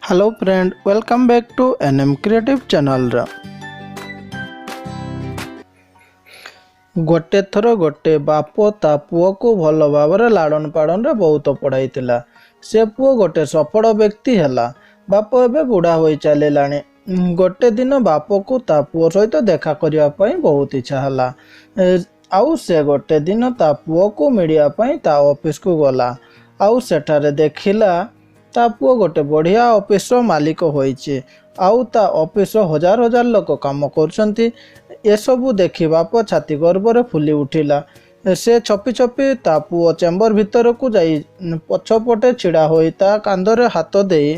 Hello friend, welcome back to NM Creative ଚ୍ୟାନେଲ୍ର। ଗୋଟେ ଥର ଗୋଟେ ବାପ ତା ପୁଅକୁ ଭଲ ଭାବରେ ଲାଳନ ପାଳନରେ ବହୁତ ପଢ଼ାଇଥିଲା। ସେ ପୁଅ ଗୋଟେ ସଫଳ ବ୍ୟକ୍ତି ହେଲା। ବାପ ଏବେ ବୁଢ଼ା ହୋଇ ଚାଲିଲାଣି। ଗୋଟେ ଦିନ ବାପକୁ ତା ପୁଅ ସହିତ ଦେଖା କରିବା ପାଇଁ ବହୁତ ଇଚ୍ଛା ହେଲା, ଆଉ ସେ ଗୋଟେ ଦିନ ତା ପୁଅକୁ ମିଳିବା ପାଇଁ ତା ଅଫିସକୁ ଗଲା। ଆଉ ସେଠାରେ ଦେଖିଲା ତା ପୁଅ ଗୋଟେ ବଢ଼ିଆ ଅଫିସର ମାଲିକ ହୋଇଛି, ଆଉ ତା ଅଫିସର ହଜାର ହଜାର ଲୋକ କାମ କରୁଛନ୍ତି। ଏସବୁ ଦେଖି ବାପ ଛାତି ଗର୍ବରେ ଫୁଲି ଉଠିଲା। ସେ ଛପି ଛପି ତା ପୁଅ ଚେମ୍ବର ଭିତରକୁ ଯାଇ ପଛପଟେ ଛିଡ଼ା ହୋଇ ତା କାନ୍ଧରେ ହାତ ଦେଇ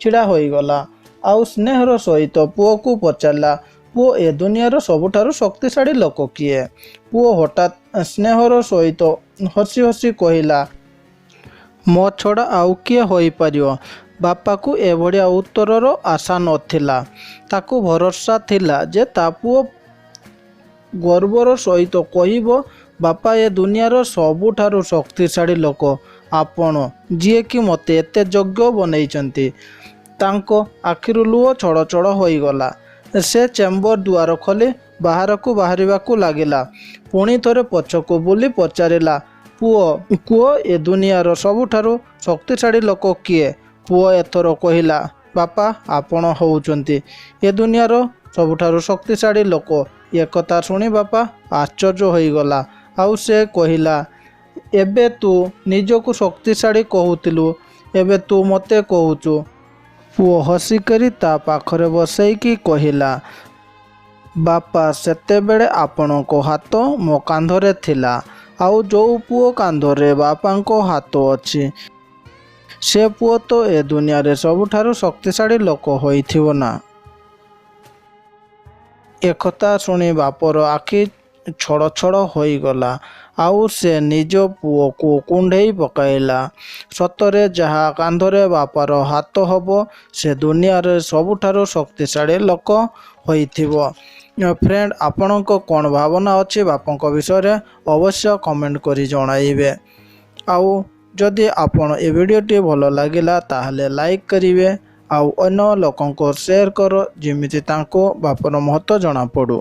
ଛିଡ଼ା ହୋଇଗଲା, ଆଉ ସ୍ନେହର ସହିତ ପୁଅକୁ ପଚାରିଲା, "ପୁଅ, ଏ ଦୁନିଆର ସବୁଠାରୁ ଶକ୍ତିଶାଳୀ ଲୋକ କିଏ?" ପୁଅ ହଠାତ୍ ସ୍ନେହର ସହିତ ହସି ହସି କହିଲା, "ମୋ ଛଡ଼ା ଆଉ କିଏ ହୋଇପାରିବ?" ବାପାକୁ ଏଭଳିଆ ଉତ୍ତରର ଆଶା ନଥିଲା। ତାକୁ ଭରସା ଥିଲା ଯେ ତା ପୁଅ ଗର୍ବର ସହିତ କହିବ, "ବାପା, ଏ ଦୁନିଆର ସବୁଠାରୁ ଶକ୍ତିଶାଳୀ ଲୋକ ଆପଣ, ଯିଏକି ମୋତେ ଏତେ ଯୋଗ୍ୟ ବନେଇଛନ୍ତି।" ତାଙ୍କ ଆଖିରୁ ଲୁହ ଛଳ ଛଳ ହୋଇଗଲା। ସେ ଚେମ୍ବର ଦୁଆର ଖୋଲି ବାହାରକୁ ବାହାରିବାକୁ ଲାଗିଲା। ପୁଣି ଥରେ ପଛକୁ ବୁଲି ପଚାରିଲା, "ପୁଅ, କୁହ, ଏ ଦୁନିଆର ସବୁଠାରୁ ଶକ୍ତିଶାଳୀ ଲୋକ କିଏ?" ପୁଅ ଏଥର କହିଲା, "ବାପା, ଆପଣ ହେଉଛନ୍ତି ଏ ଦୁନିଆର ସବୁଠାରୁ ଶକ୍ତିଶାଳୀ ଲୋକ।" ଏକଥା ଶୁଣି ବାପା ଆଶ୍ଚର୍ଯ୍ୟ ହୋଇଗଲା, ଆଉ ସେ କହିଲା, "ଏବେ ତୁ ନିଜକୁ ଶକ୍ତିଶାଳୀ କହୁଥିଲୁ, ଏବେ ତୁ ମୋତେ କହୁଛୁ?" ପୁଅ ହସିକରି ତା ପାଖରେ ବସେଇକି କହିଲା, "ବାପା, ସେତେବେଳେ ଆପଣଙ୍କ ହାତ ମୋ କାନ୍ଧରେ ଥିଲା, ଆଉ ଯୋଉ ପୁଅ କାନ୍ଧରେ ବାପାଙ୍କ ହାତ ଅଛି, ସେ ପୁଅ ତ ଏ ଦୁନିଆରେ ସବୁଠାରୁ ଶକ୍ତିଶାଳୀ ଲୋକ ହୋଇଥିବ ନା?" ଏକଥା ଶୁଣି ବାପର ଆଖି ଛଳ ଛଳ ହୋଇଗଲା, ଆଉ ସେ ନିଜ ପୁଅକୁ କୁଣ୍ଢେଇ ପକାଇଲା। ସତରେ ଯାହା କାନ୍ଧରେ ବାପାର ହାତ ହବ, ସେ ଦୁନିଆରେ ସବୁଠାରୁ ଶକ୍ତିଶାଳୀ ଲୋକ ହୋଇଥିବ। ଫ୍ରେଣ୍ଡ, ଆପଣଙ୍କ କ'ଣ ଭାବନା ଅଛି ବାପାଙ୍କ ବିଷୟରେ, ଅବଶ୍ୟ କମେଣ୍ଟ କରି ଜଣାଇବେ। ଆଉ ଯଦି ଆପଣ ଏ ଭିଡ଼ିଓଟି ଭଲ ଲାଗିଲା, ତାହେଲେ ଲାଇକ୍ କରିବେ ଆଉ ଅନ୍ୟ ଲୋକଙ୍କୁ ସେୟାର କର, ଯେମିତି ତାଙ୍କୁ ବାପର ମହତ୍ତ୍ୱ ଜଣାପଡ଼ୁ।